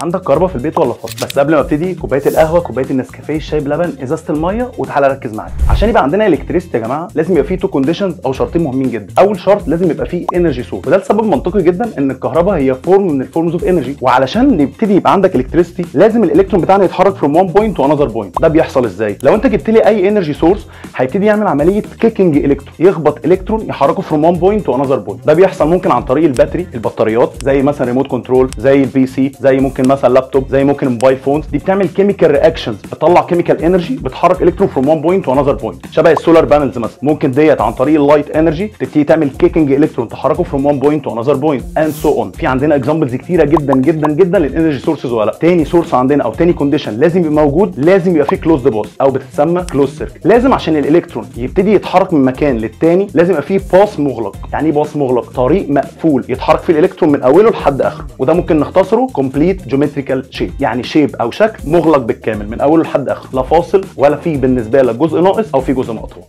عندك كهرباء في البيت ولا فاصل؟ بس قبل ما ابتدي، كوباية القهوه، كوباية النسكافيه، الشاي بلبن، ازازة الميه، وتعالى ركز معايا. عشان يبقى عندنا electricity يا جماعة لازم يبقى فيه two conditions او شرطين مهمين جدا. اول شرط لازم يبقى فيه energy source، وده لسبب منطقي جدا ان الكهرباء هي form من ال forms of energy، وعلشان نبتدي يبقى عندك electricity لازم الالكترون بتاعنا يتحرك from one point to another point. ده بيحصل ازاي؟ لو انت جبت لي اي energy source هيبتدي يعمل عملية kicking electron، يخبط الكترون يحركه from one point to another point. ده بيحصل ممكن عن طريق ال battery، البطاريات، زي مثلا remote control، زي ال PC، زي ممكن مثلا لابتوب، زي ممكن mobile phones. دي بتعمل chemical reactions، بتطلع chemical energy، بتحرك electron from one point to another point. شبه ال solar panels مثلا، ممكن ديت عن طريق ال light energy تبتدي تعمل kicking electron تحركه from one point to another point and so on. في عندنا examples كتيرة جدا جدا جدا لل energy sources ولا لا. تاني source عندنا او تاني condition لازم يبقى موجود، لازم يبقى فيه closed path او بتتسمى closed circuit. لازم عشان الالكترون يبتدي يتحرك من مكان للتاني لازم يبقى فيه path مغلق. يعني ايه path مغلق؟ طريق مقفول يتحرك فيه الالكترون من اوله لحد اخره، وده ممكن نختصره complete geometrical shape، يعني shape او شكل مغلق بالكامل من اوله لحد اخره، لا فاصل ولا فيه بالنسبة لك جزء ناقص او فيه جزء مقطوع.